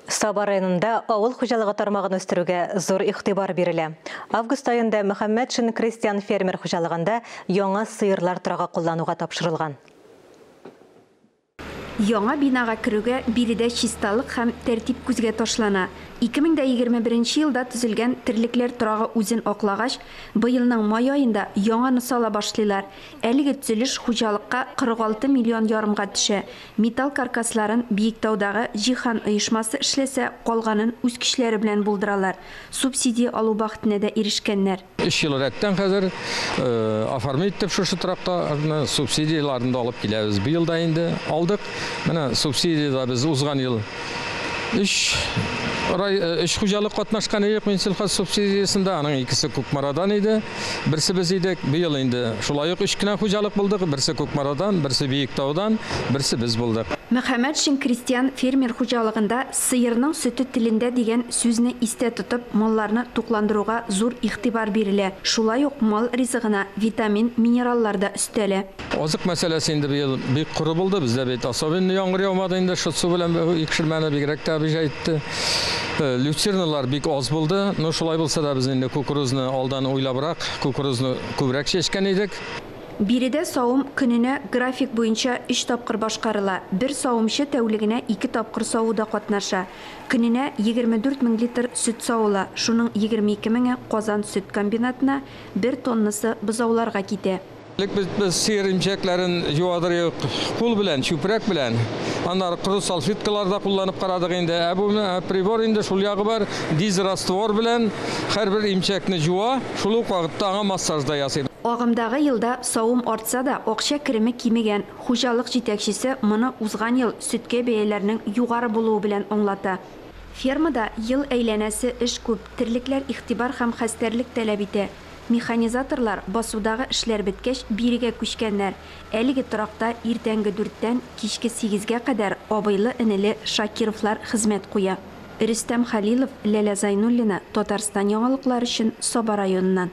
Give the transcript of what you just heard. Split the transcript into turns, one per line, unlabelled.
Саба районында авыл хуҗалыгы тармагын үстерүгә зур игътибар бирелә. Август аенда Мөхәммәтшин крестьян фермер хуҗалыгында яңа сыерлар торагы куллануга тапшырылган.
Яңа бинага керүгә биредә чисталык һәм тәртип күзгә ташлана. 2021 елда төзелгән терлекләр торагы үзен аклагач, быелның май аенда яңаны сала башлыйлар. Әлеге төзелеш хуҗалыкка 46 миллион ярымга төшә. Металл каркасларын Биектаудагы Җиһан оешмасы эшләсә, калганын үз көчләре белән булдыралар. Субсидия алу бәхетенә дә ирешкәннәр.
3 ел рәттән хәзер оформить итеп шушы торактарны субсидияләрен дә алып киләбез. Быел да инде алдык. Менә субсидиядә без узган ел 3 хуҗалык катнашкан идек Минсельхоз субсидиясендә. Аның икесе Кукмарадан иде, берсе без идек. Быел инде шулай ук 3 кенә хуҗалык булдык. Берсе Кукмарадан, берсе Биектаудан, берсе без булдык.
Мөхәммәтшин крестьян фермер хуҗалыгында сыерның сөте телендә дигән сүзне истә тотып, малларны тукландыруга зур игътибар бирелә. Шулай ук мал ризыгына витамин, минераллар да өстәлә.
Азык мәсьәләсе инде быел бик коры булды. Бездә бит особенно яңгыр яумады инде, шытсу белән икшермәне бигрәк тә обижать итте. Люцерналар бик аз булды. Но шулай булса да без инде кукурузны алдан уйлабрак, кукурузны күбрәк чәчкән идек.
Биредә савым көненә график буенча 3 тапкыр башкарыла. Бер савымчы тәүлегенә 2 тапкыр савуда катнаша. Көненә 24 мең литр сөт савыла. Шуның 22 меңе Казан сөт комбинатына, 1 тоннасы бозауларга китә.
Элек без сыер имчәкләрен юадырыйк кул белән, чүпрәк белән. Аннары коры салфеткалар да кулланып карадык инде. Ә бу прибор инде шул ягы бар, дизраствор белән һәрбер имчәкне юа, шул ук вакытта аңа массаж да ясый.
Агымдагы елда савым артса да, акча кереме кимегән. Хуҗалык җитәкчесе моны узган ел сөткә бәяләрнең югары булуы белән аңлата. Фермада ел әйләнәсе эш күп, терлекләр игътибар һәм хәстәрлек таләп итә. Механизаторлар басудагы эшләр беткәч бирегә күчкәннәр. Әлеге торакта иртәнге 4-тән кичке 8-гә кадәр абыйлы-энеле Шакировлар хезмәт куя. Рөстәм Халилов, Ләлә Зайнуллина, Татарстан яңалыклары өчен Саба районыннан.